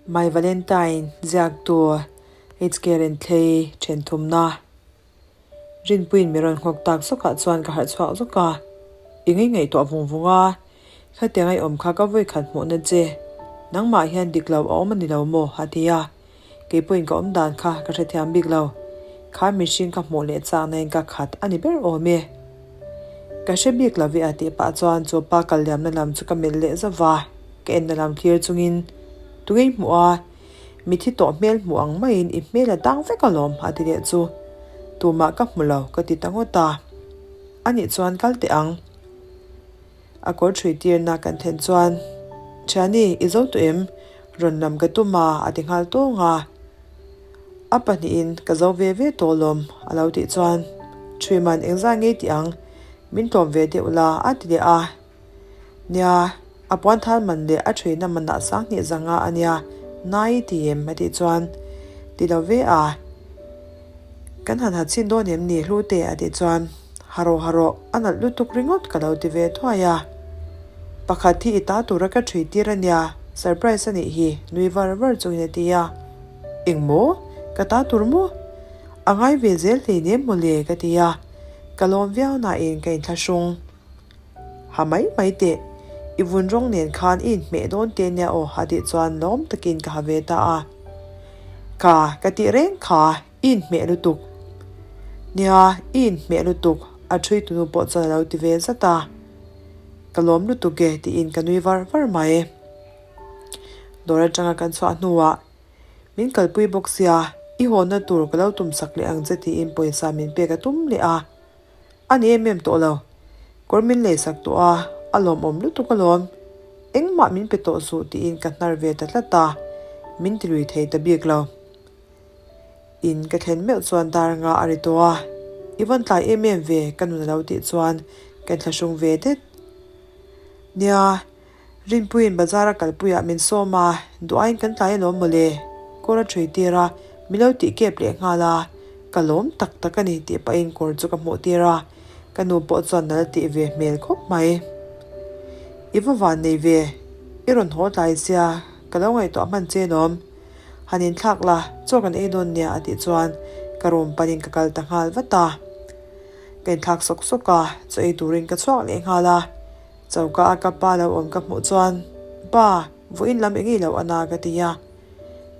My Valentine ziaktu HK Renthlei thenthumna Rinpuiin mi rawn nghawk tak zawkah chuan ka harh chhuak zawk a, i ngei ngaihtuah vung vung a, khatiang a i awm kha ka vawi khat hmuhna che, nangmah hian dik lo a awm a ni lo maw? a ti a, keipawhin ka awm dan kha ka hrethiam bik lo, kha mihring ka hmuh leh chakna in ka khat a ni ber awm e. Ka hre bik lo ve a tih pah chuan chu pa kal liamna lam chu ka melh leh zauh va. Ka en na lam thlir chungin, Tungei hmuh a, mithi tawh hmel hmuh ang maiin i hmel a tang vek alawm a ti leh chu. Tumah ka hmu lo ka ti ta ngawt a. Anih chuan kal teh ang. A kawr ṭhui tirna kan thlen chuan, Thiani, i zo tawh em? Rawn lam ka tum a a ti nghal tawng a. A pahnihin ka zo ve ve tawh alawm a lo tih chuan, Ṭhui man engzah ngei tih ang, min tlawm ve deuh la a ti leh a. Nia, a puan thal man leh a ṭhuina manah sanghnih zanga a nia, nai i ti em? a tih chuan, Ti lo ve a, kan han ha chhin dawn em ni Hlute? a tih chuan, Ha rawh ha rawh, a nalh lutuk ringawt ka lo ti ve thuai a. Pakhat hi i ta tura ka ṭhui tir a nia, surprise a nih hi, nui var var chungin a ti a. Eng maw? Ka ta tur maw? A ngai ve zel hleinem mawle ka ti a, ka lawm viau nain ka inthlahrung. Ha mai mai teh, i vun rawng nen khan i inhmeh dawn te nia aw a tih chuan lawm takin ka ha ve ta a. Ka, ka tih reng kha, i inhmeh lutuk. Nia, i inhmeh lutuk, a ṭhui tunu pawh chuan a lo ti ve zat a. Ka lawm lutuk e tiin ka nui var var mai. Dawr aṭanga kan chhuah hnuah min kalpui bawk sia, i hawnna tur ka lo tumsak leh ang che tiin pawisa min pek a tum leh a. A ni em em tawh lo. Kawr min lei sak tawh a, a lawmawm lutuk alawm. Engmah min pe tawh suh tiin ka hnar ve ta tlat a, min ti lui thei ta bik lo. In ka thlen meuh chuan dar nga a ri tawh a, I vawn tlai em em ve ka nun a lo tih chuan ka inthlahrung ve det. Nia, Rinpuiin bazar a kalpuiah min sawm a, duhaiin kan tlai alawm mawle, kawr a ṭhui tir a, min lo tih kep leh nghal a, ka lawm tak tak a ni tih pahin kawr chu ka hmuh tir a, ka nu pawh chuan nal a tih ve hmel khawp mai. I va van nei ve, i rawn haw tlai sia, ka lo ngaihtuah hman che lawm, han inthlak la, chaw kan ei dawn nia a tih chuan ka room panin ka kal ta nghal vat a, ka inthlak sawk sawk a, chaw ei turin ka chhuak leh nghal a. Choka a ka pa lo awm ka hmuh chuan, Pa, vawiin lam eng i lo ana ka ti a.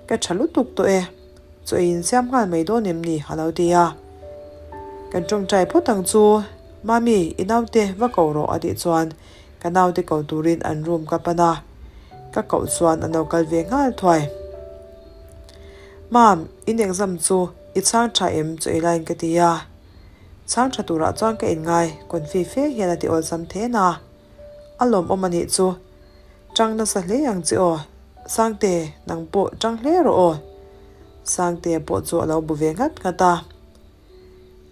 Ka tha lutuk tawh e, chaw ei insiam nghal mai dawn em ni a lo ti a. Kan tawngtai phawt ang chu, Mami, i naute va ko rawh a tih chuan ka naute ko turin an room ka pan a, ka koh chuan an lo kal ve nghal thuai. Mam, in exam chu i chhang tha em chaw ei laiin ka ti a. Chhang tha turah chuan ka inngai, confi fe hian a ti awlsam then a. A lawmawm a nih chu. Tang nasa hle ang che aw. Sangte, nang pawh tang hle rawh aw. Sangtea pawh chu a lo bu ve nghat nghat a.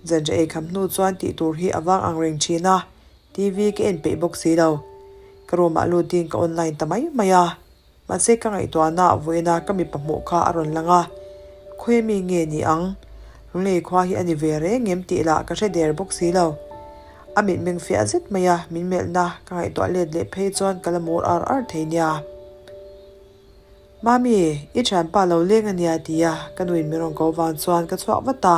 Zanriah ei kham hnu chuan tih tur hi a vang ang reng thin a, TV ka en peih bawk si lo. Ka room ah lutin ka online ta mai mai a. Mahse ka ngaihtuahna vawiina ka mipa hmuh kha a rawn lang a, khawi mi nge ni ang? Lunglei khua hi a ni ve reng em tih lah ka hre der bawk si lo. A mitmeng fiah zet mai a, min melhna ka ngaihtuah let leh phei chuan ka la mur ar ar thei nia. Mami, i thianpa lo leng a nia ti a ka nuin min rawn ko vang chuan ka chhuak vat a,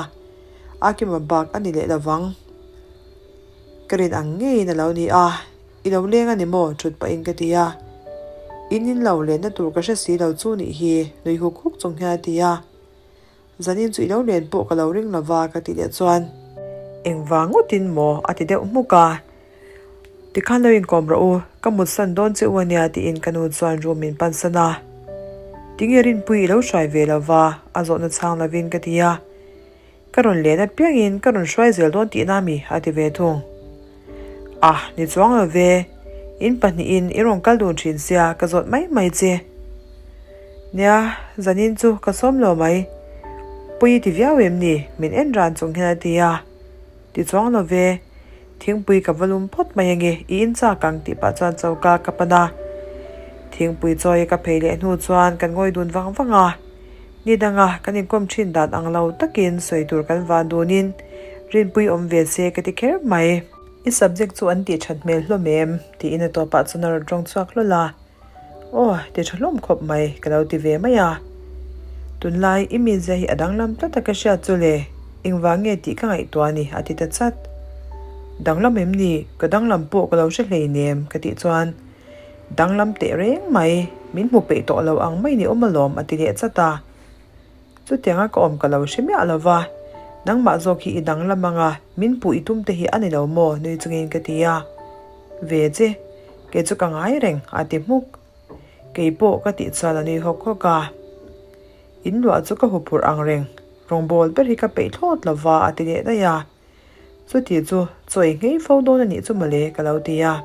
a kima bak a ni leh lovang. Ka rin ang ngeiin a lo ni a. I lo leng a ni maw? Thut pahin ka ti a. In in lo lenna tur ka hre si lo chu nih hi, nui huk huk chung hian a ti a. Zanin chu i lo len pawh ka lo ring lo va ka tih leh chuan. Engvang ngawtin maw? a ti deuh hmuk a. Tikhan lo inkawm rawh u, ka mutsan dawn che u a nia tiin ka nu chuan room min pansan a. Tinge Rinpui i lo hruai ve lo va? a zawhna chhang lovin ka ti a. Ka rawn len apiangin ka rawn hruai zel dawn tihna mi? a ti ve thung. Ah, ni chuang lo ve. In pahnihin i rawn kal dun thin sia, ka zawt mai mai che. Nia, zanin chu ka sawm lo mai. Pui i ti viau em ni? Min en ran chung hian a ti a. Ti chuang lo ve. Thingpui ka va lum phawt mai ange, i in chak ang tih pah chuan choka ka pan a. Thingpui chawi ka phei leh hnu chuan kan ngawi dun vang vang a. Ni danga kan inkawm thin dan ang lo takin sawi tur kan van dunin Rinpui awm ve se ka ti kher mai. I subject chu an tih that hmel hlawm em? tiin a tawpah chuan a rawn tawng chhuak hlawl a. Aw, ti tha hlawm khawp mai, ka lo ti ve mai a. Tunlai i mizia hi a danglam tlat a ka hriat chu le, engvang nge tih ka ngaihtuah a ni, a ti ta chat. Danglam em ni? Ka danglam pawh ka lo hre hleinem, ka tih chuan danglam teh reng mai, min hmu peih tawh lo ang mai ni awm alawm, a ti leh chat a. Chutianga ka awm ka lo hre miah lo va, nangmah zawk hi i danglam anga min puh i tum te hi a ni lo maw? nui chungin ka ti a. Ve che, kei chu ka ngai reng, a ti hmuk. Kei pawh ka tih chuan a nui hawk hawk a. In luah chu ka huphurh ang reng, rawngbâwl ber hi ka peih thlawt lo va, a ti leh daih a. Chuti chu chaw ei nghei fo dawn a nih chu mawle ka lo ti a.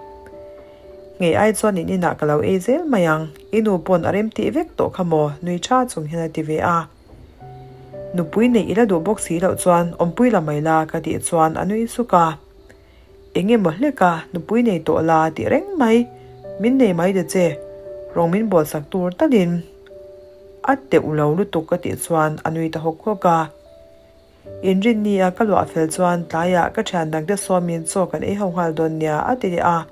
Nghei ai chuan in inah ka lo ei zel mai ang, i nu pawn a rem tih vek tawh kha maw nui tha chung hian a ti ve a. Nupui neih i la duh bawk si loh chuan awmpui la mai la ka tih chuan a nui suk a. Eng emaw hlek a nupui nei tawh la tih reng mai, min nei mai ta che, rawng min bawlsak tur talin a teuh lo lutuk ka tih chuan a nui ta hawk hawk a. Inrinni a ka luah fel chuan tlaiah ka thian dangte sawmin chaw kan ei ho nghal dawn nia a ti leh a,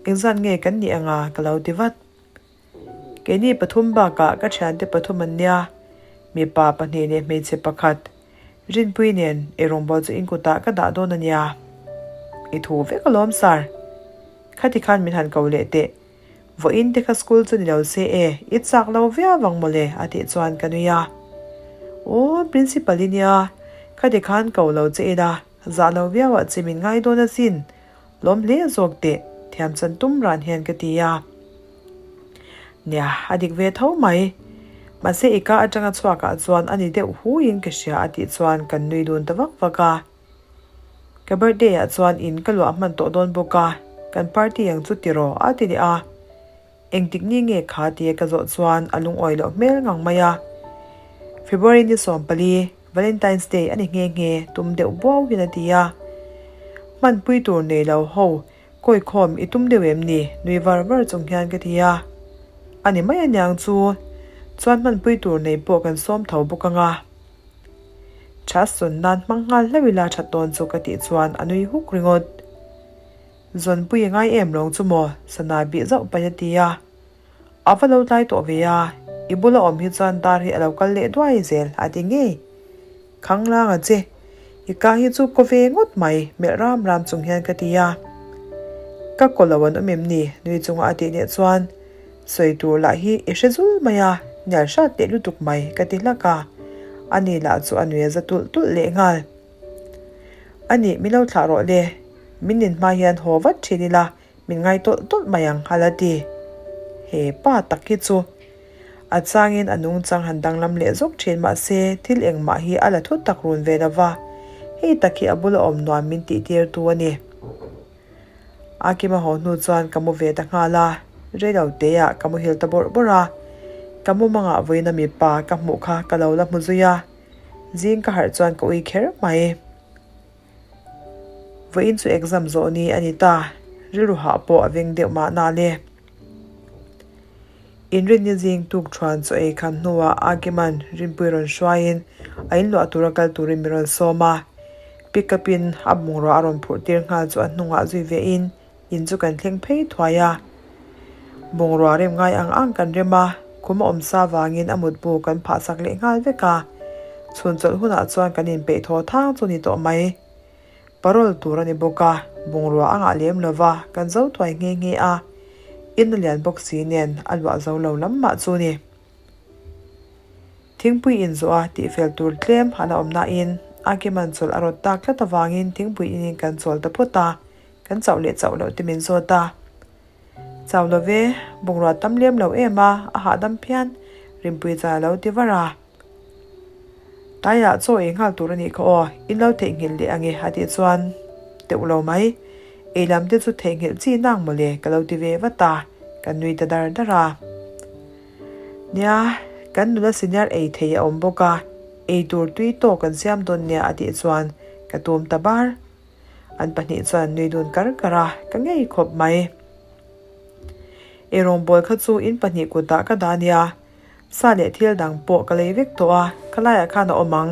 engzat nge kan nih anga ka lo ti vat. Keini pathum bakah ka thiante pathum an nia, mipa pahnih leh hmeichhe pakhat, Rinpui nen eirawngbawl chu in kutah ka dah dawn a nia. I thu vek alawm sir. Khati khan min han ko leh teh. Vawiin te kha school chu ni lo se e, i chak lo viau ang mawle a tih chuan ka nui a. Aw, principal i nia, khati khan ko lo che ila, zah lo viau ah che min ngai dawn asin, lawm hle zawk teh, thiam chan tum ran hian ka ti a. Nia, a dik ve tho mai. Mahse i ka atanga chhuak ah chuan a ni deuh huiin ka hria a tih chuan kan nui dun ta vak vak a. Ka birthday ah chuan in ka luah hman tawh dawn bawk a, kan party ang chu tiraw a ti leh a. Engtik ni nge kha tia ka zawh chuan a lungawi loh hmel ngang mai a. February ni 14, Valentine's Day a ni nghe nghe tum deuh buau hian a ti a. Hmanpui tur nei lo ho kawikhawm i tum deuh em ni? nui var var chung hian ka ti a. A ni mai aniang chu, chuan hmanpui tur nei pawh kan sawm tho bawk ang a. Tha sawn nan hmang nghal hlauh ila tha tawn chu ka tih chuan a nui huk ringawt. Zawnpui a ngai em lawng chu maw? Sana bih zauh paih a ti a. A va lo tlai tawh ve a, i bula awm hi chuan dar hi a lo kal leh duai zel a ti ngei. Khanglang a che, i ka hi chu kaw ve ngawt mai melh ram ram chung hian ka ti a. Ka kaw lo an awm em ni? nui chunga a tih leh chuan Sawi tur lah hi i hre zul mai a, hnial hrat leh lutuk mai ka ti hlak a, ani lah chu a nui a za tulh tulh leh nghal. A nih min lo thlah rawh le, min nin hma hian haw vat thin ila min ngai tawlh tawlh mai ang a la ti. He pa tak hi chu a changin a nungchang han danglam leh zawk thin mahse thil engmah hi a la thut tak run ve lova, hei tak hi a bula awm nuam min tih tir tu a ni. A kima haw hnu chuan ka mu ve ta nghal a, reilo teah ka muhil ta bawrh bawrh a, ka mumangah vawiin a mipa ka hmuh kha ka lo la hmu zui a, zing ka harh chuan ka ui kher mai. Vawiin chu exam zawh ni a ni ta, rilru hah pawh a veng deuh mahna le. Inrinni zing tuk thuan chaw ei khan hnuah Agiman Rinpui rawn hruaiin a inluah tura kal turin min rawn sawm a. Pick up in a bungrua a rawn phurh tir nghal chu a hnungah zui ve in in chu kan thleng phei thuai a. Bungrua rem ngai ang ang kan rem a, khum a awm sa vangin a mutbu kan phah sak leh nghal vek a. Chhun chawlh hunah chuan kan inpeih thaw thang chu ni tawh mai. Parole tur a ni bawk a, bungrua a ngah lem lo va, kan zo thuai nghe nghe a. In a lian bawk si nen a luah zo lo lam mah chu ni. Thingpui in zawh a tihfel tur tlem a la awm nain a Kiman chawlh a rawt tak tlat avangin thingpui inin kan chawl ta phawt a, kan chauh leh chauh loh te min zawt a. Chau lo ve, bungrua tam lem lo em a, a hahdam phian, Rinpui chuan a lo ti var a. Tlaiah chaw ei nghal tur a nih kha aw, in lo theihnghilh leh ang e a tih chuan teuh lo mai. Ei lam te chu theihnghilh chi nang mawle ka lo ti ve vat a, kan nui ta dar dar a. Nia, kan nula senior ei thei a awm bawk a, ei tur tui tawk kan siam dawn nia a tih chuan ka tum ta bar. An pahnih chuan an nui dun kar kar a, ka ngei khawp mai. Eirawngbawl kha chu in pahnih kutah ka dah nia. Sa leh thil dang pawh ka lei vek tawh a, ka laiah khan a awm ang.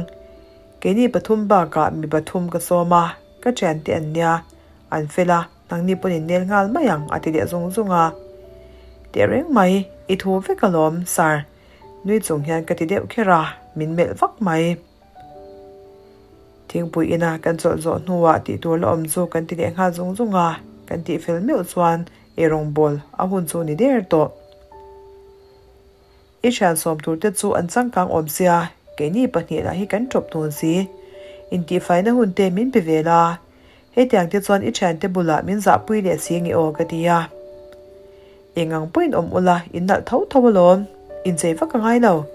Keini pathum bakah mi pathum ka sawm a, ka thiante an nia, an fel a, nangni pawn in nel nghal mai ang a ti leh zung zung a. Tehreng mai, i thu vek alawm, Sir. Nui chung hian ka ti deuh kher a, min melh vak mai. Thingpui ina kan chawlh zawh hnuah tih tur la awm chu kan ti leh nghal zung zung a, kan tih fel meuh chuan eirawngbawl a hun chu ni der tawh. I thian sawm tur te chu an changkang awm sia, keini pahnihna hi kan ṭawp tun si. Intihfaina hun te min pe ve la, hetiang te chuan i thiante bulah min zahpui leh si nge aw ka ti a. Eng ang pawhin awm ula, in nalh tho tho alawm, inchei vak a ngai lo.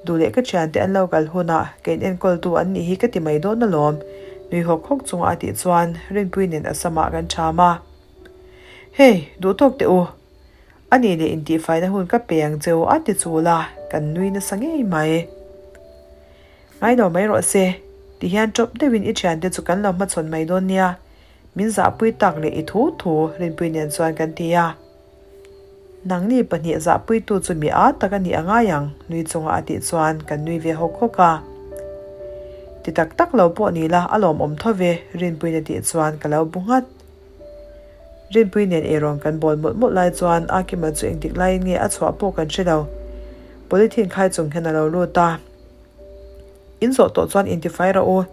Duh leh ka thiante an lo kal hunah ka in enkawltu an nih hi ka ti mai dawn alawm, nui hawk hawk chunga a tih chuan Rinpui nen a samah kan ṭham a. Hey, duh tawk teh u. A nih leh intihfaina hun ka pe ang che u a ti chul a, kan nui nasa ngei mai. Ngailo mai rawh se, ti hian ṭawp deuhin i ṭhiante chu kan lo hmachhawn mai dawn nia, min zahpui tak leh i thu thu Rinpui nen chuan kan ti a. Nangni pahnih zahpuitu chu mi â tak a nih a ngai ang, nui chunga a tih chuan kan nui ve hawk hawk a. Ti tak tak lo pawh ni la a lawmawm tho ve, Rinpuiin a tih chuan ka lo bu nghat. Rinpui nen eirawng kan bawl mawlh mawlh lai chuan Akima chu engtik laiin nge a chhuah pawh kan hre lo. Polythene khai chung hian a lo lut a. In zawh tawh chuan intifai rawh u,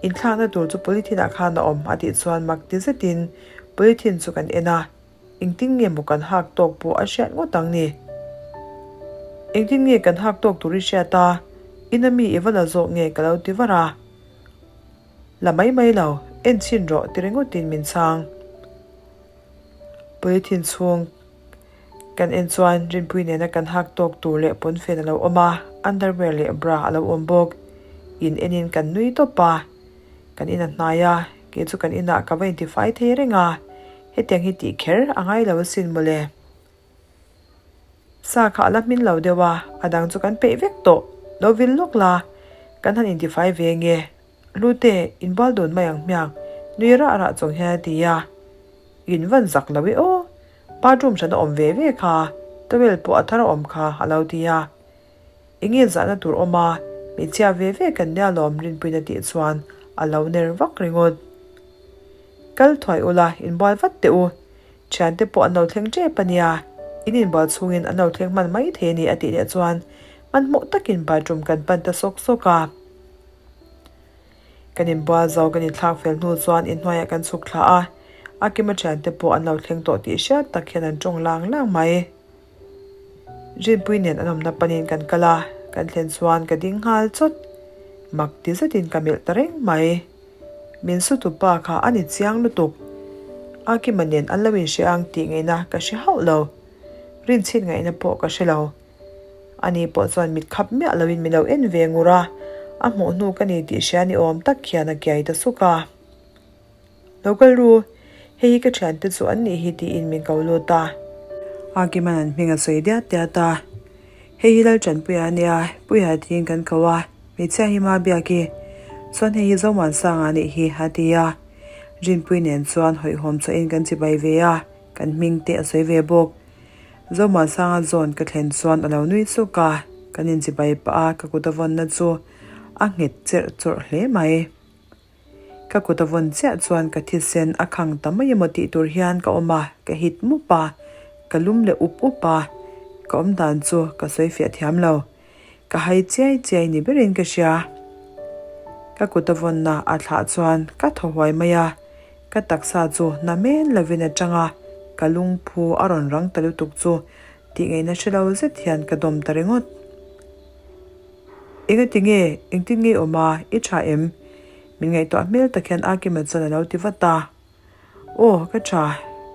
inthlakna tur chu polythene ah khan a awm a tih chuan mak ti zetin polythene chu kan en a, engtin nge maw kan hak tawk pawh a hriat ngawt ang ni. Engtin nge kan hak tawk tur i hriat a, ina mi i va la zawk nge ka lo ti var a. La mai mai lo, en chhin rawh ti ringawtin min chhang. Polythene chhung kan en chuan Rinpui nena kan hak tawk tur leh pawnfen a lo awm a, underwear leh bra a lo awm bawk. In enin kan nui tawp a, kan in a hnai a, kei chu kan inah ka va intifai thei reng a, hetiang hi tih kher a ngai lo asin mawle. Sa kha a la hmin lo deuh a, a dang chu kan peih vek tawh. Lo vil lawk la, kan han intifai ve nge. Hlute, inbual dun mai ang hmiang, nui rah rah chung hian a ti a. In van zak lo e aw, bathroom hran a awm ve ve kha, towel pawh a thar a awm kha, a lo ti a. Enge zahna tur awm a, hmeichhia ve ve kan nia lawm Rinpuiin a tih chuan a lo ner vak ringawt. Kal thuai ula, inbual vat teh u. Thiante pawh an lo thleng tep a nia, in inbual chhungin an lo thleng hman mai thei a ni a tih leh chuan hmanhmawh takin bathroom kan pan ta sawk sawk a. Kan inbual zo kan inthlak fel hnu chuan inhnuaiah kan chhuk thla a, a kima thiante pawh an lo thleng tawh tih hriat tak hian an tawng lang lang mai. Rinpui nen an awmna panin kan kal a, kan thlen chuan ka ding nghal chawt. Mak ti zetin ka melh ta reng mai. Min sutu pa kha a ni chiang lutuk. A kima nen an lo inhre ang tih ngaihna ka hre hauh lo. Rinchhin ngaihna pawh ka hre lo. Ani pawh chuan mit khap miah loin min lo en ve ngur a, a hmuh hnu ka ni tih hria ni awm tak hian a kiai ta suk a. Lo kal ru, hei hi ka thiante chu an nih hi tiin min ko lut a. Akiman an hming a sawi diat diat a, Hei hi Laltanpuia a nia, Puia tiin kan ko a, hmeichhia hi ma biak i, chuan hei hi Zomuansanga a nih hi a ti a. Rinpui nen chuan hawihhawm chawhin kan chibai ve a, kan hming te a sawi ve bawk. Zomuansanga zawn ka thlen chuan a lo nui suk a, kan inchibai pah a, ka kut a vawnna chu a nghet cherh chawrh hle mai. Ka kut a vawn chiah chuan ka thisen a khang ta mai emaw tih tur hian ka awm a, ka hit mup a, ka lum leh up up a, ka awm dan chu ka sawi fiah thiam lo. Ka hai chiai chiai ni berin ka hria. Ka kut a vawnna a thlah chuan ka thaw huai mai a, ka taksa chu na men lovin a tang a, ka lungphu a rawn rang ta lutuk chu tih ngaihna hre lo zet hian ka dawm ta ringawt. Engati nge, engtin nge i awm a, i tha em? Min ngaihtuah hmel tak hian Akima chuan a lo ti vat a. Aw, ka tha,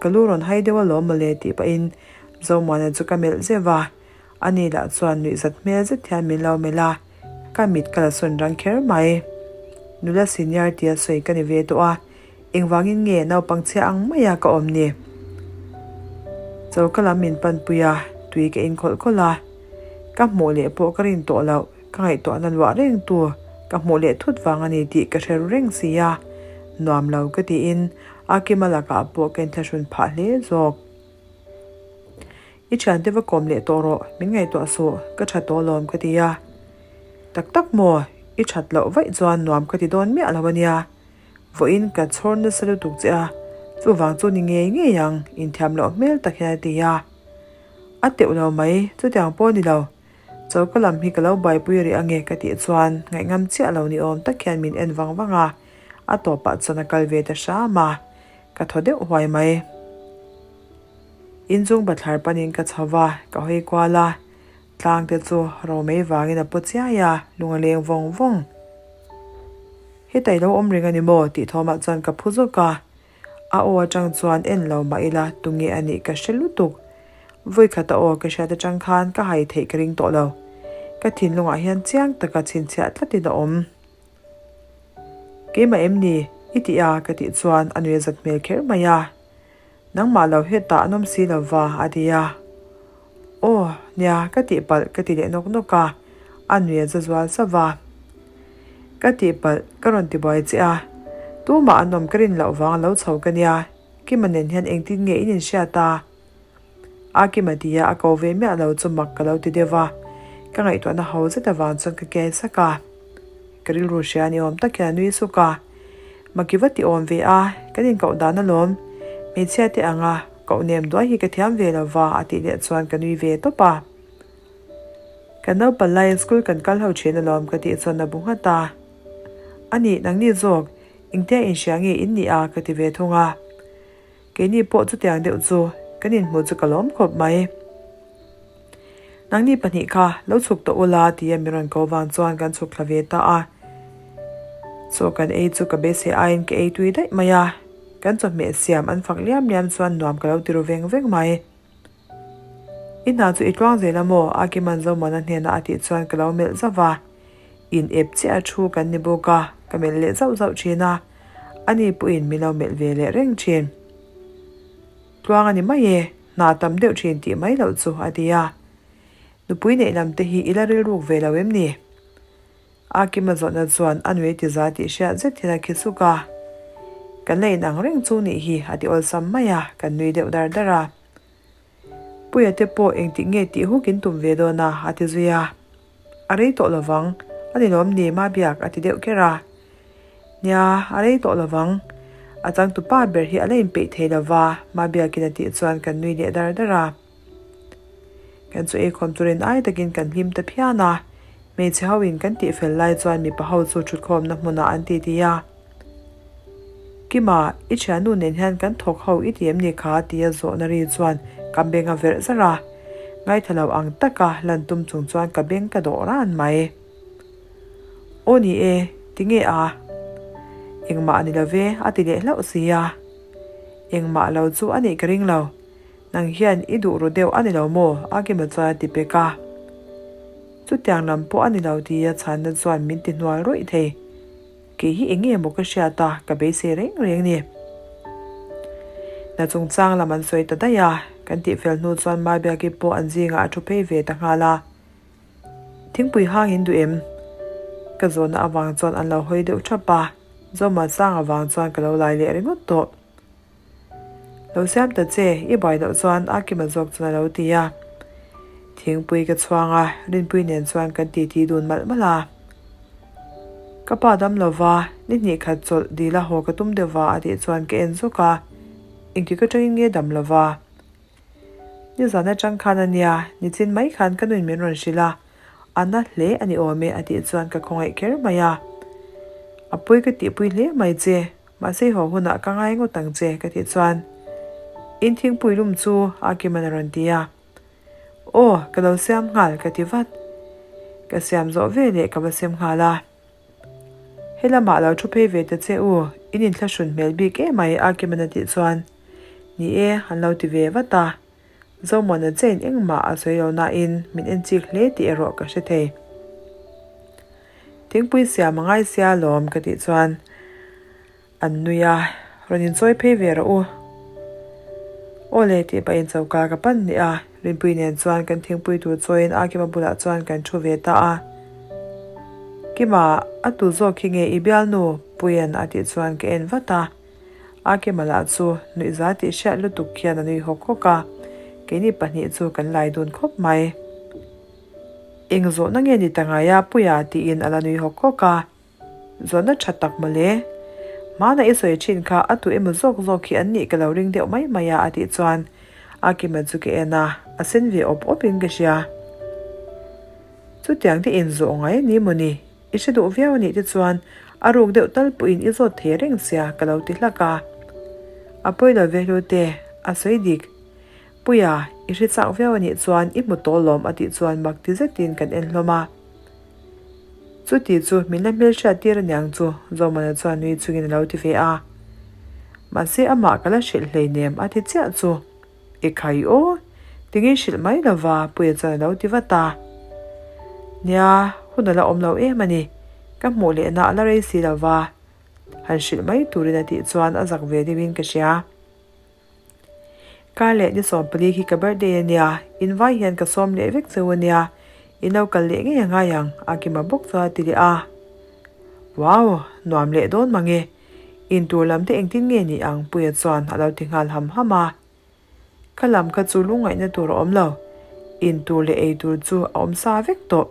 ka lu rawn hai deuh alawm mawle tih pahin Zomuana chu ka melh zeuh a, ani lah chuan nuihzat hmel zet hian min lo melh a, ka mit ka la sawn rang kher mai. Nula senior tia sawi ka ni ve tawh a, Engvangin nge naupang chhia ang maia ka awm ni? Choka lam min panpui a, tui ka in khawlh khawlh a. Ka hmuh leh pawh ka rin tawh loh, ka ngaihtuahna luah reng tu ka hmuh leh thut vang a ni tih ka hre ru reng si a. Nuam lo ka tiin Akima lakah pawh ka inthlahrun phah hle zawk. I thiante va kawm leh tawh rawh, min ngaihtuah suh, ka tha tawh lawm ka ti a. Tak tak maw, i that loh vaih chuan nuam ka ti dawn miah lo a nia. Vawiin ka chhawr nasa lutuk che a, chuvang chu ni ngei ngei ang, inthiam loh hmel tak hian a ti a. A teuh lo mai, chutiang pawh ni lo. Choka lam hi ka lo buaipui rih ange ka tih chuan ngaihngam chiah lo ni awm tak hian min en vang vang a, a tawpah chuan a kal ve ta hram a, ka thaw deuh huai mai. Inchung bathlar panin ka chho va, ka hawi kual a, tlang te chu ro mai vangin a paw chiai a, lung a leng vawng vawng. Heta i lo awm reng a ni maw? tih thawmah chuan ka phu zawk a, A aw atang chuan en lo mah ila tunge a nih ka hre lutuk. Vawikhat a aw ka hriat atang khan ka hai theih ka ring tawh lo. Ka thinlungah hian chiang taka chhinchhiah tlatin a awm. Keimah em ni? I tih a ka tih chuan a nui a zat hmel kher mai a. Nangmah lo hetah an awm si lo va a ti a. Aw, nia, ka tihpalh ka ti leh nawk nawk a, a nui a za zual zauh a. Ka tihpalh ka rawn ti buai che a, tumah an awm ka rin loh vang lo chho ka nia, Kima nen hian engtin nge in inhriat a? A Kima tia a ko ve miah lo chu mak ka lo ti deuh a, ka ngaihtuahna ho zet avang chuan ka kiai sak a. Ka rilru hria ni awm tak hian a nui suk a, Maki va ti awm ve a, kan inkoh dan alawm, hmeichhia te anga koh nem duai hi ka thiam ve lo va a tih leh chuan ka nui ve tawp a. Kan naupang laiin school kan kal ho thin alawm ka tih chuan a bu nghat a, A nih nangni zawk, engtia inhria nge in nih a ka ti ve thung a. Keini pawh chutiang deuh chu kan inhmuh chu ka lawm khawp mai. Nangni pahnih kha lo chhuk tawh ula tia mi rawn ko vang chuan kan chhuk thla ve ta a. Chaw kan ei chu ka beisei aiin ka ei tui daih mai a, kan chawhmeh siam an fak liam liam chuan nuam ka lo ti ru veng veng mai. I hna chu i tluang zel a maw? Akiman Zomuana hnenah a tih chuan ka lo melh zauh va. In ep chiah a thu kan ni bawk a, ka melh leh zauh zauh thin a, ani pawhin min lo melh ve leh reng thin. Tluang a ni mai e, hna tam deuh thin tih mai loh chu a ti a. Nupui neih lam te hi i la rilruk ve lo em ni? Akima zawhna chuan a nui ti za tih hriat zet hian a khi suk a. Kan la inang reng chu nih hi a ti awlsam mai a, kan nui deuh dar dar a. Puia te pawh engtik nge tih huk in tum ve dawn a, a ti zui a. A rei tawh lovang, a ni lawm ni Mabiak a ti deuh kher a. Nia, a rei tawh lovang. A changtupa ber hi a la inpeih thei lova, Mabiakin a tih chuan kan nui leh dar dar a. Kan chu eikhawm turin ai takin kan hlim ta phian a, hmeichhe ho in kan tihfel lai chuan mipa ho chu thutkhawmna hmunah an titi a. Kima, i thiannu nen hian kan thawk ho i ti em ni kha? tia zawhna ri chuan ka beng a verh zarh a, ngaithla lo ang taka lan tum chung chuan ka beng ka dawh ran mai. Aw ni e, tinge a? Engmah a ni lo ve, a ti leh hlauh si a. Engmah lo chu a nih ka ring lo. Nang hian i duh ru deuh a ni lo maw? A Kima chuan a ti pek a. Chutiang lam pawh a ni lo tia chhanna chuan min ti hnual rawih thei. Kei hi eng nge maw ka hriat a, ka beisei reng reng ni. Hna chungchang lam an sawi ta daih a, kan tihfel hnu chuan Mabiaki pawh an zingah a thu phei ve ta nghal a. Thingpui hang in duh em? Ka zawhna avang chuan an lo hawi deuh thap a, Zawma sang avang chuan ka lo lai leh ringawt tawh. Lo siam ta che, i buai loh chuan a kima zawk chuan a lo ti a. Thingpui ka chhuang a, Rinpui nen chuan kan titi dun malh malh a. Ka pa dam lo va, ni hnih khat chawlh dil a haw ka tum deuh va a tih chuan ka en zawk a, engtik atangin nge dam lo va? Nizan atang khan a nia, nichin mai khan ka nuin min rawn hrilh a, a na hle a ni awm e a tih chuan ka khawngaih kher mai a. A pawi ka tihpui hle mai che, Mahse haw hunah ka ngai ngawt ang che ka tih chuan in thingpui lum chu a Kiman a rawn ti a. Aw, ka lo siam nghal ka ti vat. Ka siam zawh ve leh ka va sem nghal a. He lamah lo thu phei ve ta che u, in inthlahrun hmel bik emai a Kiman a tih chuan ni e an lo ti ve vat a. Zomuana chain engmah a sawi lo nain min en chik hle tih erawh ka hre thei. Thingpui siam a ngai sia lawm ka tih chuan an nui a, rawn inchawi phei ve rawh u. Aw le tih pahin choka ka pan hnih a, Rinpui nen chuan kan thingpui tur chawiin Akima bulah chuan kan thu ve ta a. Kima, a tu zawk hi nge i bialnu? Puia'n a tih chuan ka en vat a. Akima lah chu nuihza tih hriat lutuk khian a nui hawk hawk a, keini pahnih chu kan lai dun khawp mai. Eng zawhna nge ni ta ngai a Puia tiin a la nui hawk hawk a, zawhna tha tak mawle. Hmana i sawi thin kha a tu emaw zawk zawk hi an nih ka lo ring deuh mai mai a a tih chuan. A kima chu ka en a, a sen ve awp awp in ka hria. Chutiang te inzawh ngai a ni maw ni? I hre duh viau a nih te chuan a ruk deuh tal pawhin i zawt thei reng sia ka lo ti hlak a. A pawi lo ve hlu te, a sawi dik. Puia, i hre chak viau a nih chuan i hmu tawh lawm a tih chuan mak ti zetin kan en hlawm a. Chuti chu min la hmelhriat tir aniang chu Zomana chuan nui chungin a lo ti ve a. Mahse amah ka la hrilh hleinem a ti chiah chu. I khai aw, tinge hrilh mai lova Puia chuan a lo ti vat a. Nia, hun a la awm lo em a ni. Ka hmuh lehna a la rei si lova, han hrilh mai turin a tih chuan a zak ve deuhin ka hria. Kar leh ni 14 hi ka birthday a nia, in vai hian ka sawm leh vek cheu a nia, in lo kal leh ngei a ngai ang, a kima bawk chuan a ti leh a. Wow, nuam leh dawn mange, in tur lam te engtin nge ni ang Puia chuan a lo ti nghal ham ham a. Ka lam kha chu lungngaihna tur a awm lo, in tur leh ei tur chu a awm sa vek tawh.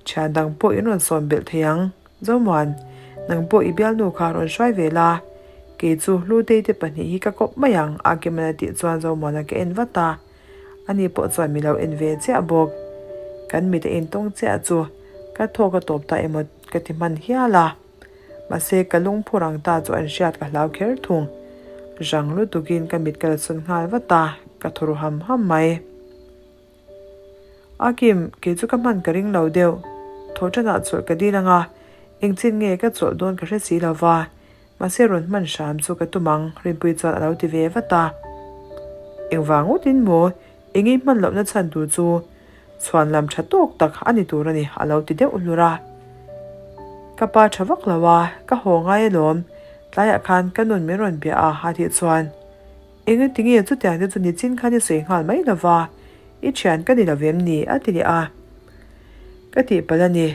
Thian dang pawh in rawn sawn belh thei ang. Zomuan, nang pawh i bialnu kha rawn hruai ve la. Kei chu Hlutei te pahnih hi ka kawp mai ang, a Kimana tih chuan Zomuana ka en vat a. Ani pawh chuan mi lo en ve chiah bawk. Kan mit a intawng chiah chu ka thawk a tawp ta emaw ka ti hman hial a. Mahse ka lungphur ang ta chu an hriat ka hlau kher thung. Rang lutukin ka mit ka la sawn nghal vat a, ka thaw ru ham ham mai. A Kim, kei chu ka hman ka ring lo deuh. Thawhṭanah chawlh ka dil anga, engchin nge ka chawlh dawn ka hre si lo va, mahse rawn hman hram chu ka tum ang, Rinpuii chuan a lo ti ve vat a. Engvang ngawtin maw, eng i hman lohna chhan tur chu chhuan lam ṭha tawk tak a ni tur a ni, a lo ti deuh hlur a. Ka pa ṭha vak lo a, ka haw ngai alawm, tlaiah khan ka nun min rawn bia a, a tih chuan. Engati nge chutiang te chu nichin khan i sawi nghal mai lo va, i thian ka ni lo vem ni? a ti leh a. Ka tihpalh a ni.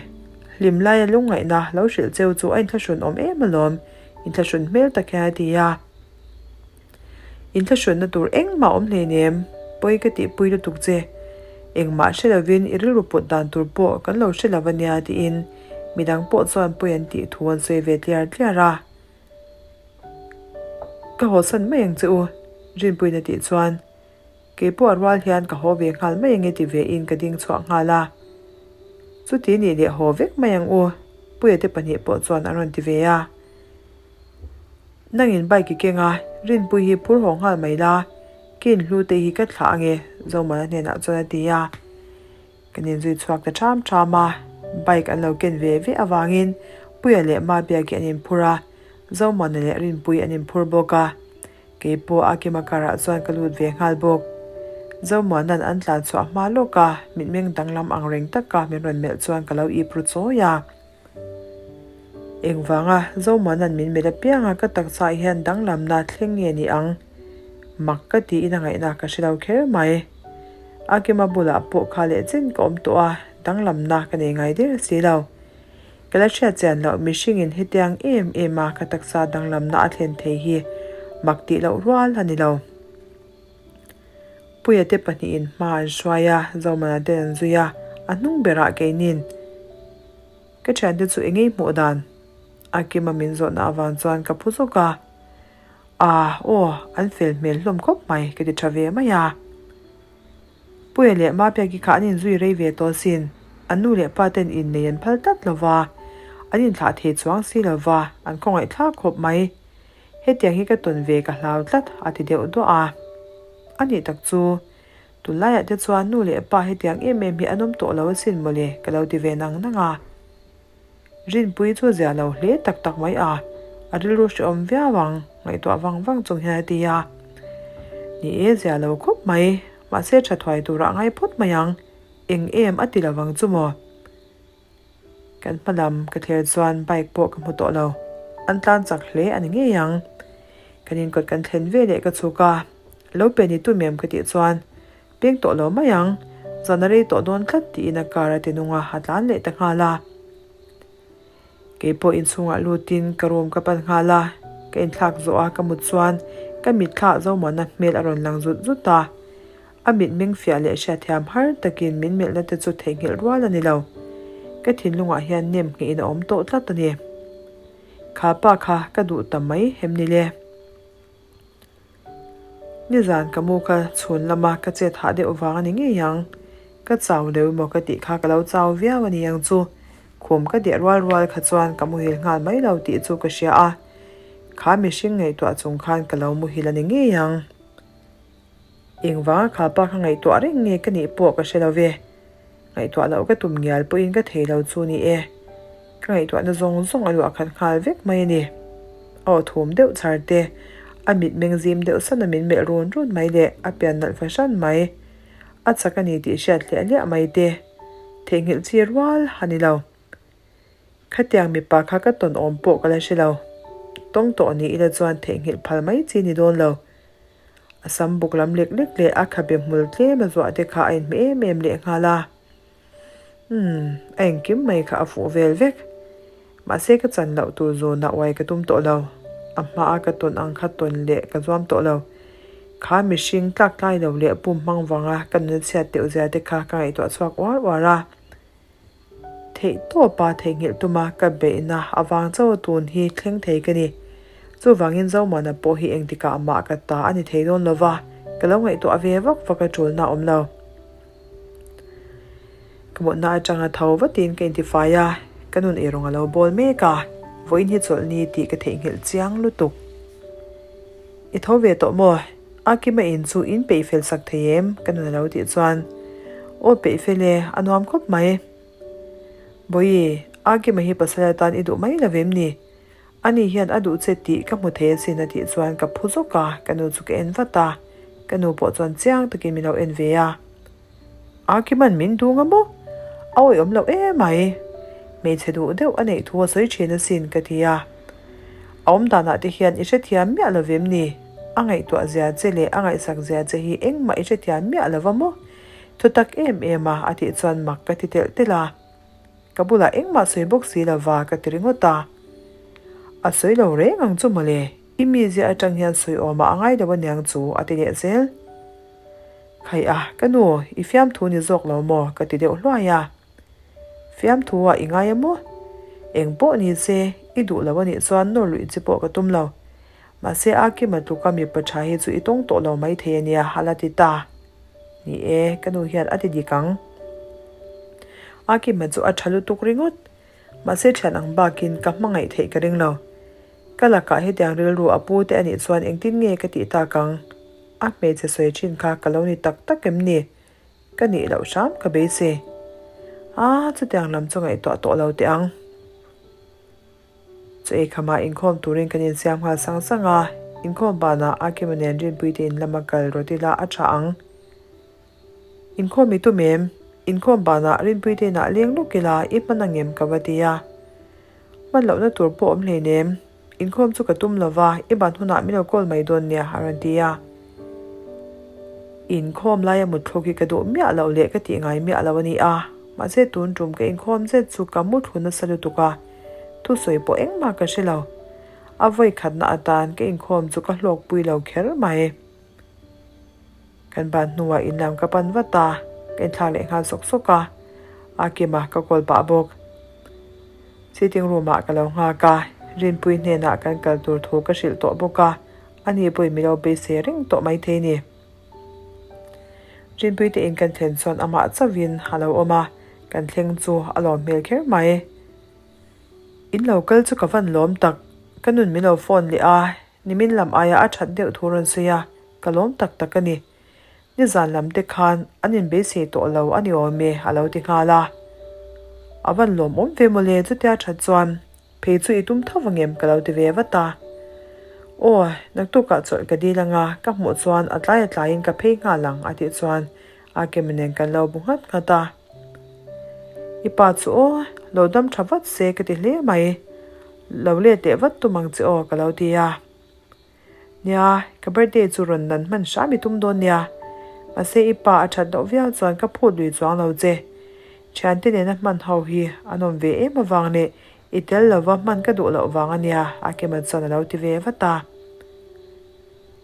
Hlim laia lungngaihna lo hrilh cheu chu a inthlahrun awm em alawm, inthlahrun hmel tak hian a ti a. Inthlahrunna tur engmah awm hleinem, pawi ka tihpui lutuk che. Engmah hre lovin i rilru put dan tur pawh kan lo hre lo a nia tiin midang pawh chuan pawi an tih thu an sawi ve tliar tliar a. Ka hawsan mai ang che u, Rinpuiin a tih chuan kei pawh a rual hian ka haw ve nghal mai ange ti ve in ka ding chhuah nghal a. Chuti nih leh haw vek mai ang u, Puia te pahnih pawh chuan an rawn ti ve a. Nangin bike i keng a, Rinpui hi phur haw nghal mai la, Kin Hlutei hi ka thlah ange, Zomana hnenah chuan a ti a. Kan inzui chhuak ta ṭham ṭham a, bike an lo ken ve ve avangin Puia leh Mabiaki an inphur a, Zomuana leh Rinpuii an inphur bawk a. Kei pawh a kima karah chuan ka lut ve nghal bawk. Zomuana'n an tlan chhuah hma lawk a, mitmeng danglam ang reng taka min rawn melh chuan ka lo ip ru chawi a. Engvanga Zomuana'n min melh apianga ka taksa hian danglamna thleng nge ni ang? Mak ka tiin a ngaihna ka hre lo kher mai. A kima bulah pawh kha leh chen ka awm tawh a, danglamna ka nei ngai der si lo. Ka la hriat chian loh mihringin hetiang em em a ka taksa danglamna a thlen thei hi mak tih loh rual a ni lo. Puia te pahnihin hma an hruai a, Zomana ten an zui a, a hnung berah keinin ka thiante chu engei hmuh dan? A kima min zawhna avang chuan ka phu zawk a, Aa, aw, an fel hmel hlawm khawp mai ka ti tha ve mai a. Puia leh Mabiaki kha an inzui rei ve tawh asin, an nu leh pa ten innei an phal tlat lo va, an inthlah thei chuang si lo va, an khawngaihthlak khawp mai. Hetiang hi ka tawn ve ka hlau tlat a ti deuh duah a. A nih tak chu, tunlaiah te chuan nu leh pa hetiang em em hi an awm tawh lo asin mawle ka lo ti ve nang nang a. Rinpui chu zia lo hle tak tak mai a, a rilru hrehawm viau ang ngaihtuah vang vang chung hian a ti a. Ni e, zia lo khawp mai, mahse tha thuai turah ngai phawt mai ang, eng em a ti lo vang chu maw? Kan hma lam ka thler chuan bike pawh ka hmu tawh lo. An tlan chak hle a ni ngei ang. Kan inkawt kan thlen ve leh ka chhuk a, Lo pe ni tum em ka tih chuan peng tawh lo mai ang, zan a rei tawh dawn tlat tiin a car a ti nung a, a tlan leh ta nghal a. Kei pawh inchhungah lutin ka room ka pan nghal a, ka inthlak zawh a ka mut chuan ka mitthla Zomuana hmel a rawn lang zut zut a. A mitmeng fiah leh hriatthiam har takin min melhna te chu theihnghilh rual a ni lo. Ka thinlungah hian nem nghehin a awm tawh tlat a ni. Kha pa kha ka duh ta mai hem ni le. Nizan ka mu kha chhun lama ka chet hah deuh vang a ni ngei ang. Ka chau lo emaw ka tih kha ka lo chau viau a ni ang chu. Khum ka deh rual rual kha chuan ka muhil nghal mai lo tih chu ka hria a. Kha mihring ngaihtuah chung khan ka lo muhil a ni ngei ang. Engvanga kha pa kha ngaihtuah reng nge ka nih pawh ka hre lo ve. Ngaihtuah loh ka tum ngial pawhin ka thei lo chu ni e. Ka ngaihtuahna zawng zawng a luah khat nghal vek mai a ni. A aw thum deuh char te, a mitmeng zim deuh san a min melh run run mai leh a pian nalh fahran mai. A chak a ni tih hriat hliah hliah mai te. Theihnghilh chi rual a ni lo. Khatiang mipa kha ka tawn awm pawh ka la hre lo. Tawng tawh ni ila chuan theihnghilh phal mai chi ni dawn lo. A sam buk lam lek lek leh a khabe hmul tlem a zuah te kha a inhmeh em em leh nghal a. Umm, a engkim mai kha a fuh vel vek. Mahse ka chan loh tur zawnah uai ka tum tawh lo. A hmaa ka tawn ang kha tawn leh ka zuam tawh lo. Kha mihring tlak tlai lo leh pum hmang vanga ka nuna chhiat deuh zia te kha ka ngaihtuah chhuak uar uar a. Theih tawpa theihnghilh tuma ka beihna avang chauh a tun hi thleng thei ka ni. Chuvangin Zomana pawh hi engtikah mah ka ta a ni thei dawn lo va, ka lo ngaihtuah ve vak vak a tulna a awm lo. Ka mutna atanga tho vatin ka intifai a, ka nun eirawng a lo bawl mek a, vawiin hi chawlh ni tih ka theihnghilh chiang lutuk. I tho ve tawh maw? A kima in chu in peih fel sak thei em? Ka nun a lo tih chuan, Aw peih fel e, a nuam khawp mai. Bawihi, a kima hi pasal atan i duh mai lo vem ni? Ani hian a duh che tih ka hmu thei asin a tih chuan ka phu zawk a, ka nu chu ka en vat a, ka nu pawh chuan chiang takin min lo en ve a. A Kiman min dung a maw? A awihawm loh em mai. Hmeichhe duh deuh a neih thu a sawi thin asin ka ti a. A awm danah te hian i hrethiam miah lo vem ni? A ngaihtuah zia che leh a ngaihsak zia che hi engmah i hrethiam miah lo va maw? Thu tak em em a a tih chuan mak ka ti telh telh a. Ka bulah engmah sawi bawk si lo va ka ti ringawt a. A sawi lo reng ang chu mawle, i mizia atang hian sawi awmah a ngai lo aniang chu a ti leh zel. Khai a, ka nu, i fiamthu ni zawk lo maw? ka ti deuh hluai a. Fiamthu ah i ngai a maw? Eng pawh ni se, i duh lo a nih chuan nawr luih chi pawh ka tum lo. Mahse a kima tluka mipa tha hi chu i tawng tawh lo maithei a nia, a la ti ta. Ni e, ka nu hian a ti dik ang. A kima chu a tha lutuk ringawt. Mahse thian ang bakin ka hmangaih theih ka ring lo. Ka lakah hetiang rilru a pu te a nih chuan engtin nge ka tih tak ang? A hmeichhe sawi thin kha ka lo ni tak tak em ni? Ka nih loh hram ka beisei. A, chutiang lam chu ngaihtuah tawh lo teh ang. Chu eikhamah inkhawm turin kan insiam nghal sang sang a, inkhawm banah Akima nen Rinpuite in lama kal rawt ila a tha ang. Inkhawm i tum em? Inkhawm banah Rinpuite inah leng lawk ila i hman angem ka va ti a. Hman lohna tur pawh awm hleinem. Inkhawm chu ka tum lo va, i ban hunah min lo call mai dawn nia a rawn ti a. Inkhawm laia mutthluk hi ka duh miah loh leh ka tih ngai miah lo a ni a, mahse tun tum ka inkhawm zet chu ka muthlu nasa lutuk a, thusawi pawh engmah ka hre lo. A vawi khatna atan ka inkhawm chu ka hlawkpui lo kher mai. Kan ban hnuah inlam ka pan vat a, ka inthlak leh nghal sawk sawk a, a kima ka kawl pah bawk. Sitting room ah ka lo nghak a, Rinpui hnenah kan kal tur thu ka hrilh tawh bawk a, ani pawhin mi lo beisei reng tawh maithei ni. Rinpui te in kan thlen chuan amah chauhin a lo awm a, kan thleng chu a lawm hmel kher mai. In lo kal chu ka van lawm tak, ka nun min lo phone leh a, nimin lam aia a that deuh thu rawn sawi a, ka lawm tak tak a ni. Nizan lam te khan an inbeisei tawh lo a ni awm e a lo ti nghal a. A van lawmawm ve mawle chutia that chuan phei chu i tum tho vangem ka lo ti ve vat a. Aw, naktukah chawlh ka dil anga ka hmuh chuan a tlai a tlaiin ka phei nghal ang a tih chuan a kemi nen kan lo bu nghat nghat a. I pa chu aw, lo dam tha vat se ka ti hle mai. Lo let leh vat tum ang che aw ka lo ti a. Nia, ka birthday chu rawn nan hman hram i tum dawn nia. Mahse i pa a that loh viau chuan ka phut lui chuang lo che. Thiante nena hman ho hi an awm ve em avang leh i tel lova hman ka duh loh vang a nia, Akima chuan a lo ti ve vat a.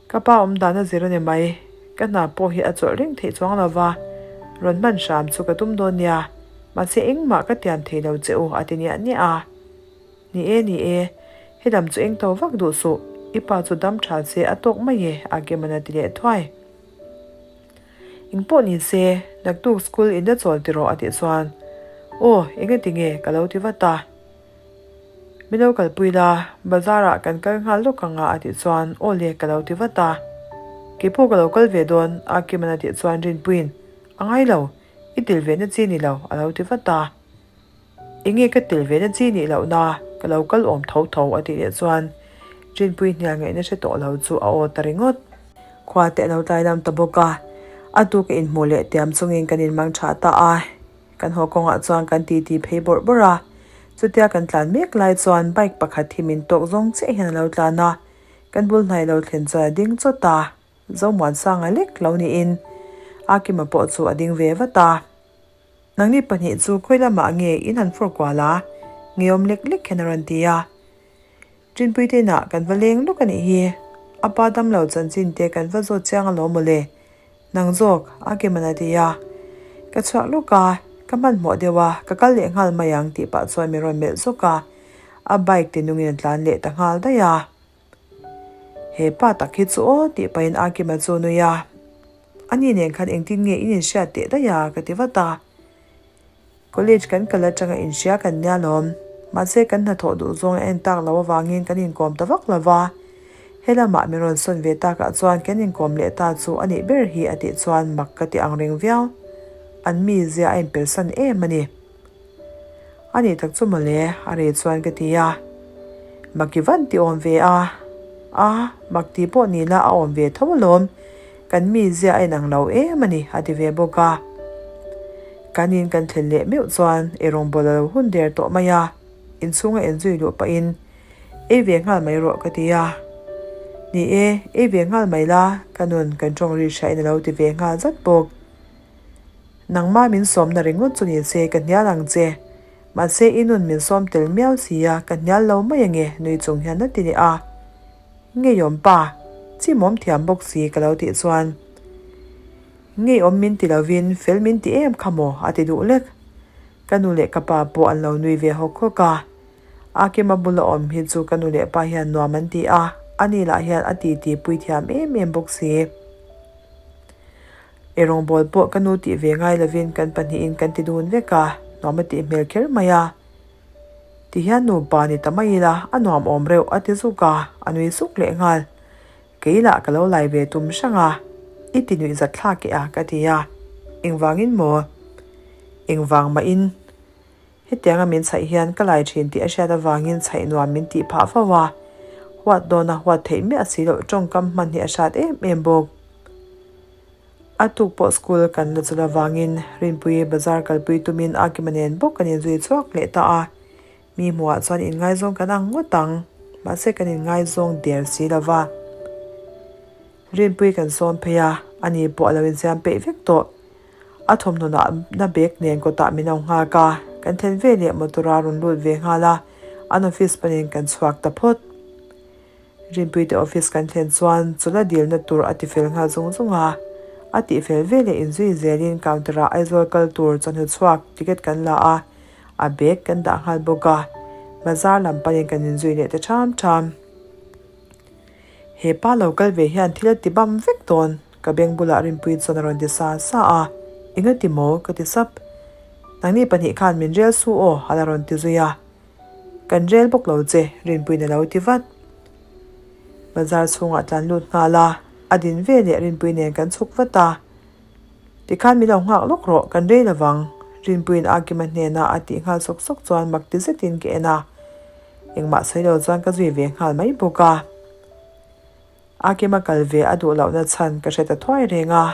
Ka pa awm dan a zir a ni mai, ka hna pawh hi a chawlh reng theih chuang lova, rawn hman hram chu ka tum dawn nia. Mahse engmah ka tiam thei lo che u, a ti niah niah a. Ni e, ni e, helam chu eng to vak duh suh. I pa chu dam tha se a tawk mai e, a Kima'n a ti leh thuai. Eng pawh ni se, naktuk school in la chawl ti rawh a tih chuan, Aw, engati nge ka lo ti vat a. Min lo kalpui la, bazar ah kan kal nghal lawk ang a a tih chuan, Aw le ka lo ti vat a. Keipawh ka lo kal ve dawn a Kima'n a tih chuan Rinpuiin, A ngai lo, i tel ve na chi ni lo a lo ti vat a. Enge ka tel ve na chi nih loh na, ka lo kal awm tho tho a tih leh chuan Rinpui hnial ngaihna hre tawh lo chu a aw ta ringawt. Khua te a lo tlai lam ta bawk a, a tu ka inhmuh leh tiam chungin kan inmang tha ta a, kan haw kawngah chuan kan titi phei bawrh bawrh a, chutia kan tlan mek lai chuan bike pakhat hi min tawk zawng chiah hian a lo tlan a, kan bul hnai lo thlen chuan a ding chawt a, Zomuansanga lek lo niin Akima pawh chu a ding ve vat a. Nangni pahnih chu khawi lamah nge in han fur kual a? Ngeiawm lek lek hian a rawn ti a. Ṭinpui te inah kan va leng lawk a nih hi. A pa damlo chanchin te kan va zawt chiang alawm mawle. Nang zawk, a ke man a ti a. Ka chhuak lawk a, ka hmanhmawh deuh a, ka kal leh nghal mai ang tih pah chuan min rawn melh zawk a. A bike ti nungin a tlan leh ta nghal daih a. He pa tak hi chu aw tih pahin Akima chu a nui a. Ani nen khan engtin nge in inhriat teh daih a ka ti vat a. College kan kal atanga inhria kan nia lawm. Mahse kan hnathawh duh zawng a en tak loh avangin kan inkawm ta vak lo va. He lamah min rawn sawn ve takah chuan kan inkawm leh ta chu a nih ber hi a tih chuan mak ka ti ang reng viau. An mizia a inpelsan em a ni. A nih tak chu mawle, a rei chuan ka ti a. Maki van ti awm ve a. A, mak ti pawh ni la a awm ve tho alawm. Kan mizia a inang lo em a ni, a ti ve bawk a. Kan in kan thlen leh meuh chuan eirawngbawl a lo hun der tawh mai a, inchhunga enzui luh pahin ei ve nghal mai rawh ka ti a. Ni e, ei ve nghal mai la, ka nun kan tawng ri hriain a lo ti ve nghal zat bawk. Nangmah min sawmna ringawt chu ni se ka hnial ang che. Mahse i nun min sawm tel miau si a, ka hnial lo mai ange nui chung hian a ti leh a. Ngeiawm pa, chimawm thiam bawk si ka lo tih chuan. Ngeiawm min ti lovin fel min ti em kha maw a ti duh lek. Ka nu leh ka pa pawh an lo nui ve hawk hawk a. Akima bula awm hi chu ka nu leh pa hian nuam an ti a, ani lah hian a titi pui thiam em em bawk si. I rawngbâwl pawh ka nu tih ve ngai lovin kan pahnihin kan ti dun vek a, nuam a tih hmel kher mai a. Ti hian nupa ni ta mai ila, a nuam awm reuh a ti zuk a, a nui suk leh nghal. Kei lah ka lo lai ve tum hrang a, i ti nuih zat thlak e a ka ti a, engvangin maw? Engvang mahin? Hetianga min chhaih hian ka lai thin tih a hriat avangin chhaih nuam min tih phah fo a, huat dawna huat theih miah si loh tawngkam hman hi a hrat em em bawk. A tuk pawh school kan la chul avangin Rinpuii bazar kalpui tumin Akima nen bawk kan inzui chhuak leh ta a, mi hmuhah chuan inngaizawng kan ang ngawt ang, mahse kan inngaizawng der si lo va. Rinpui kan sawm phei a, ani pawh a lo insiam peih vek tawh. A thawmhnaw na bag nen kawtah min lo nghak a, kan thlen ve leh motor a rawn lut ve nghal a, an office panin kan chhuak ta phawt. Rinpui te office kan thlen chuan chawlh a dilna tur a tifel nghal zung zung a, a tihfel ve leh inzui zelin counter ah Aizawl kal tur chawhnu chhuak ticket kan la a, a bag kan dah nghal bawk a, bazar lam panin kan inzui leh ta ṭham ṭham. He pa lo kal ve hian thil a ti bam vek dawn, ka beng bulah Rinpuii chuan a rawn ti sa sa a, Eng a ti maw? ka ti sap. Nangni pahnih khan min rel su aw a la rawn ti zui a. Kan rel bawk lo che, Rinpuiin a lo ti vat. Bazar chhungah tlan lut nghal a, a din ve leh Rinpui nen kan chhuk vat a. Tikhan min lo nghak lawk rawh, kan rei lovang, Rinpuiin Akima hnena a tih nghal sawk sawk chuan mak ti zetin ka en a. Engmah sawi lo chuan ka zui ve nghal mai bawk a. Akima kal ve a duh lohna chhan ka hre ta thuai reng a.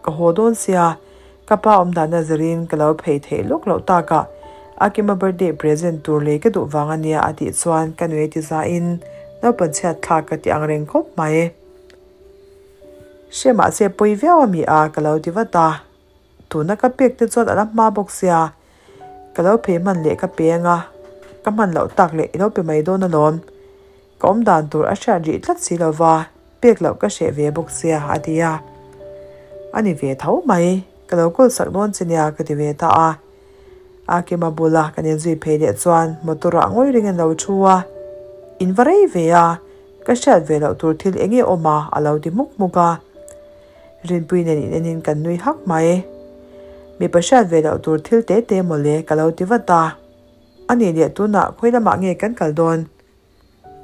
Ka haw dawn sia, ka pa awm dahna zirin ka lo phei theih lawk loh takah Akima birthday present tur lei ka duh vang a nia a tih chuan ka nui ti zahin naupang chhiat thlak ka ti ang reng khawp mai. Hre mahse pawi viau a mi a ka lo ti vat a. Tuna ka pek te chuan a la hma bawk sia, ka lo phei hman leh ka pe anga, ka hman loh tak leh i lo pe mai dawn alawm. Ka awm dan tur a hriat rih tlat si lova, pek loh ka hreh ve bawk sia a ti a. A ni ve tho mai, ka lo kawl sak dawn che nia ka ti ve ta a. Akima bula kan inzui phei leh chuan motor ah ngawi reng in lo thu a, in va rei ve a. Ka hriat ve loh tur thil eng nge awm a? a lo ti hmuk hmuk a. Rinpui nen in enin kan nui hak mai. Mipa hriat ve loh tur thil te te mawle ka lo ti vat a. A nih leh tunah khawi lamah nge kan kal dawn?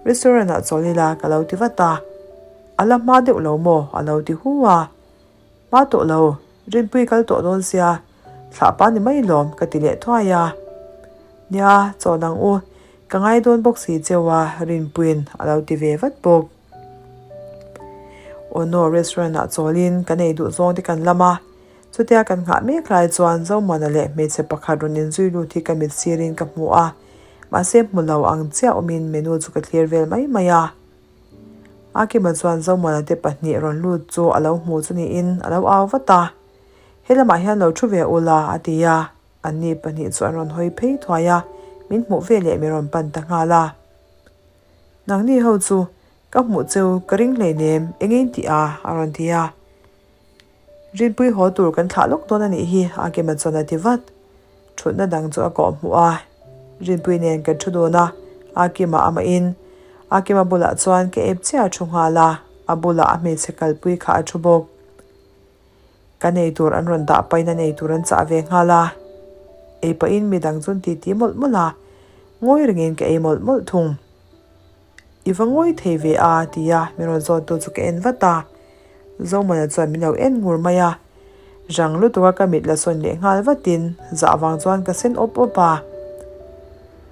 Restaurant ah chawl ila ka lo ti vat a. A la hma deuh lo maw? a lo ti hu a. Hma tawh lo, Rinpui kal tawh dawn sia, thlah pa ni mai lawm ka ti leh thuai a. Nia, chawl ang u, ka ngai dawn bawk si cheu a Rinpuiin a lo ti ve vat bawk. Ono restaurant ah chawlin kan ei duh zawng te kan lam a, chutia kan nghah mek lai chuan Zomuana leh hmeichhe pakhat rawn inzui lut hi ka mit sirin ka hmu a, mahse hmu lo ang chiah awmin menu chu ka thlir vel mai mai a. Akima chuan Zomuana te pahnih rawn lut chu a lo hmu chu niin a lo au vat a, He lamah hian lo thu ve ula a ti a, anni pahnih chu an rawn hawi phei thuai a, min hmuh veleh min rawn pan ta nghal a. Nangni ho chu ka hmuh cheu ka ring hleinem eng in tih a? a rawn ti a. Rinpui haw tur kan thlah lawk dawn a nih hi a kema chuan a ti vat. Thutna dang chu a kawh hmuh a. Rinpui nen kan thu dun a, a kima amahin a kima bulah chuan ka ep chiah a thu nghal a, a bulah a hmeichhe kalpui kha a thu bawk. Ka nei tur an rawn dah pahin a nei tur an chah ve nghal a, ei pahin midang chu an titi mawlh mawlh a, ngawi rengin ka ei mawlh mawlh thung. I va ngawi thei ve a ti a min rawn zawt tu chu ka en vat a, Zomana chuan min lo en ngur mai a, rang lutuk a ka mit la sawn leh nghal vatin zah vang chuan ka sen awp awp a,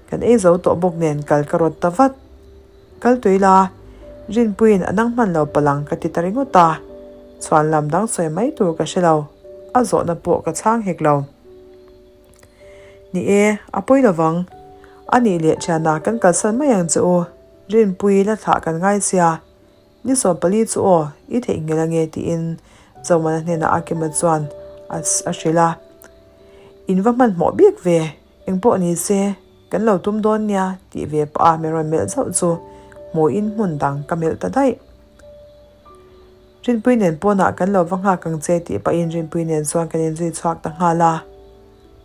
kan ei zo tawh bawk nen kal ka rawt ta vat. Kal tui la, Rinpuiin a nang hman lo palang ka ti ta ringawt a, chhuan lam dang sawi mai tur ka hre lo, a zawhna pawh ka chhang hek lo. Ni e, a pawi lovang, a nih leh thianah kan kalsan mai ang che u, Rinpui la thlah kan ngai sia, ni 14 chu aw, i theihnghilh ange tiin Zomana hnenah Akima chuan a hrilh a, In va hmanhmawh bik ve, Engpawh ni se, kan lo tum dawn nia tih ve pah a min rawn melh zauh chu hmuhin hmun dang ka melh ta daih. Rinpui nen pawnah kan lo va nghak ang che tih pahin Rinpui nen chuan kan inzui chhuak ta nghal a.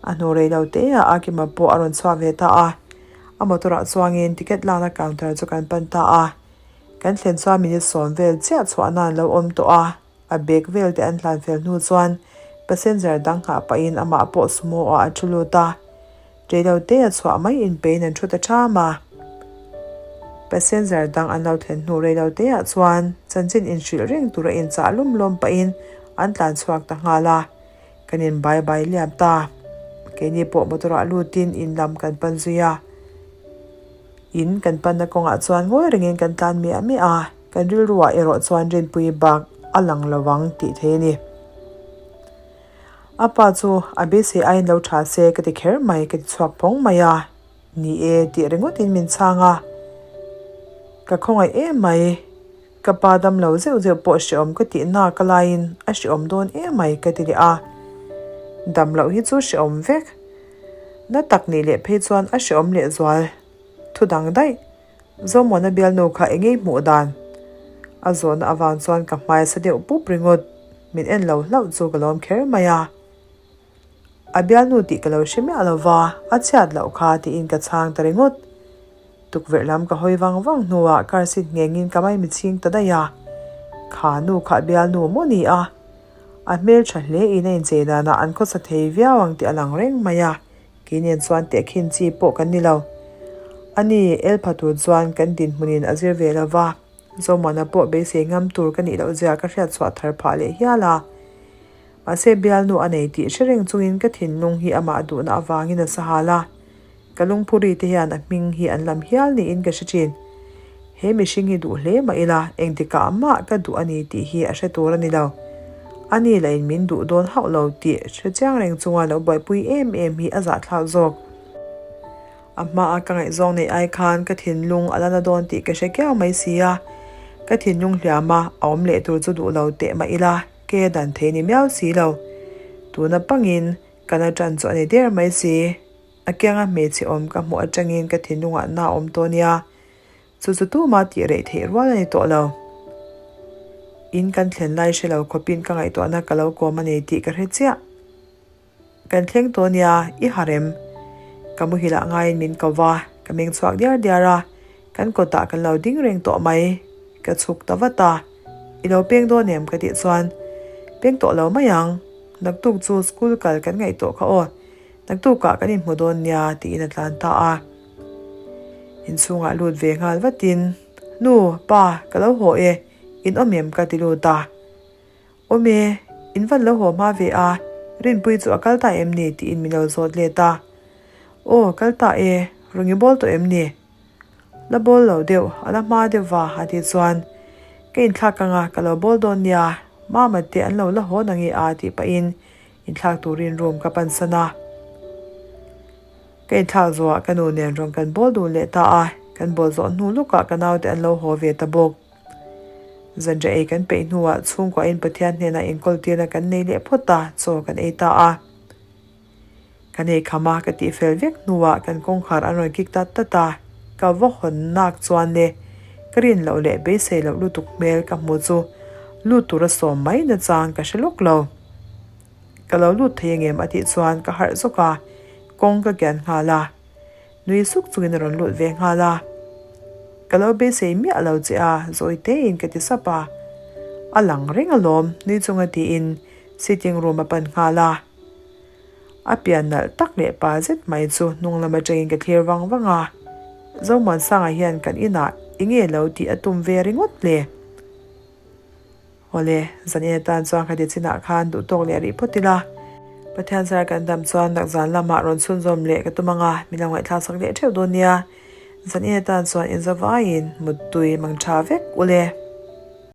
A hnu rei lo te ah Akima pawh a rawn chhuak ve ta a. A motor ah chuangin ticket lakna counter chu kan pan ta a. Kan thlen chuan minute sawm vel chiah chhuahna an lo awm tawh a. A bag vel te an hlan fel hnu chuan passenger dang nghah pahin amah pawh sumo ah a thu lut a, ṭeilo te a chhuah mai inpein an thu ta ṭham a. Passenger dang an lo thlen hnu reilo te ah chuan chanchin inhrilh reng tur a inchah lum lawm pahin an tlan chhuak ta nghal a, kan in bai bai liam ta. Keini pawh motor ah lutin in lam kan pan zui a. In kan panna kawngah chuan ngawi rengin kan tlan miah miah a. Kan rilruah erawh chuan Rinpui bak a lang lo ang tih thei a ni. A pa chu a beisei aiin lo tha se ka ti kher mai ka ti chhuak phawng mai a, ni e tih ringawtin min chhang a. Ka khawngaih em mai, ka pa dam lo zeuh zeuh pawh hreawm ka tih nak a laiin a hreawm dawn em mai ka ti leh a. Dam loh hi chu hreawm vek. Na tak nih leh phei chuan a hreawm lehzual thu dang daih. Zomuana bialnu kha eng ngei hmuh dan? A zawhna avang chuan ka hmai sa deuh pup ringawt, min en lo hlauh chu ka lawm kher mai a. A bialnu tih ka lo hre miah lo va, a chhiat loh kha tiin ka chhang ta ringawt. Tukverh lam ka hawi vang vang hnuah car seat nghengin ka mai michhing ta daih a. Kha nu kha a bialnu maw ni a? A hmeltha hle in a inchei danah an khawsa thei viau ang tih a lang reng mai a. Kei nen chuan tehkhin chi pawh kan ni lo. A ni, el pha tur chuan kan dinhmunin a zir ve lo va, Zomuana pawh beisei ngam tur ka nih loh zia ka hriat chhuah thar phah leh hial a. Mahse bialnu a nei tih hre reng chungin ka thinlung hi amah duhna avangin a sahal a. Ka lungphuri te hian a hming hi an lam hial niin ka hre thin. He mihring hi duh hle mah ila, engtikah mah ka duh a ni tih hi a hre tur a ni lo. A ni lahin min duh dawn hauh lo tih hre chiang reng chunga lo buaipui em em hi a zahthlak zawk. A hmaa ka ngaihzawng neih ai khan ka thinlung a la na dawn tih ka hre kiau mai si a, ka thinlung hliama a awm leh tur chu duh lo teh mah ila, ke dan thei ni miau si lo. Tuna pangin ka na tan chu a ni der mai si. A kianga hmeichhe awm ka hmuh atangin ka thinlungah na awm tawh nia. Chu chu tuma tih reh theih rual a ni tawh lo. In kan thlen lai hre lo khawpin ka ngaihtuahna ka lo kawm a ni tih ka hre chiah. Kan thleng tawh nia, i harem. Ka muhilah ngaiin min ko va, ka meng chhuak diar diar a, kan kawtah kan lo ding reng tawh mai. ka chhuk ta vat a. I lo peng dawn em? ka tih chuan, Peng tawh lo mai ang, naktuk chu school kal kan ngaih tawh kha aw, naktukah kan inhmu dawn nia tiin a tlan ta a. Inchhungah lut ve nghal vatin, Nu, pa, ka lo haw e, in awm em? ka ti lut a. Awm e, in van lo haw hma ve a, Rinpui chu a kal ta em ni? tiin min lo zawt let a. Aw, kal ta e, rawn i bawl tawh em ni? La bawl lo deuh, a la hma deuh va a tih chuan, Ka inthlak ang a, ka lo bawl dawn nia, Mama te an lo la haw na nge a tih pahin inthlak turin room ka pansan a. Ka inthlak zawhah ka nu nen rawn kan bawl dun leh ta a, kan bawl zawh hnu lukah ka naute an lo haw ve ta bawk. Zanriah ei kan peih hnuah chhungkuahin Pathian hnenah inkawl tirna kan nei leh phawt a, chaw kan ei ta a. Kan ei kham a, ka tih fel vek hnuah kan kawngkhar an rawn kik tat tat a, ka va hawn nak chuan le ka rin loh leh beisei loh lutuk hmel ka hmu chu lut tura sawm mai nachang ka hre lawk lo. Ka lo lut thei angem a tih chuan ka harh zawk a, kawng ka kian nghal a. Nui suk chungin a rawn lut ve nghal a. Ka lo beisei miah lo che a, zawi tein ka ti sap a. A lang reng alawm, nui chunga tiin sitting room a pan nghal a. A pian nalh tak leh pa zet mai chu hnung lam atangin ka thlir vang vang a. Zomuansanga hian kan inah enge lo tih a tum ve ringawt le? Awle, zanin atan chuan khati chinah khan duh tawk leh rih phawt ila. Pathian zar kan dam chuan nakzan lamah rawn chhunzawm leh ka tum anga min lo ngaihthlak sak leh theuh dawn nia. Zanin atan chuan inzavaiin muttui mang tha vek ule.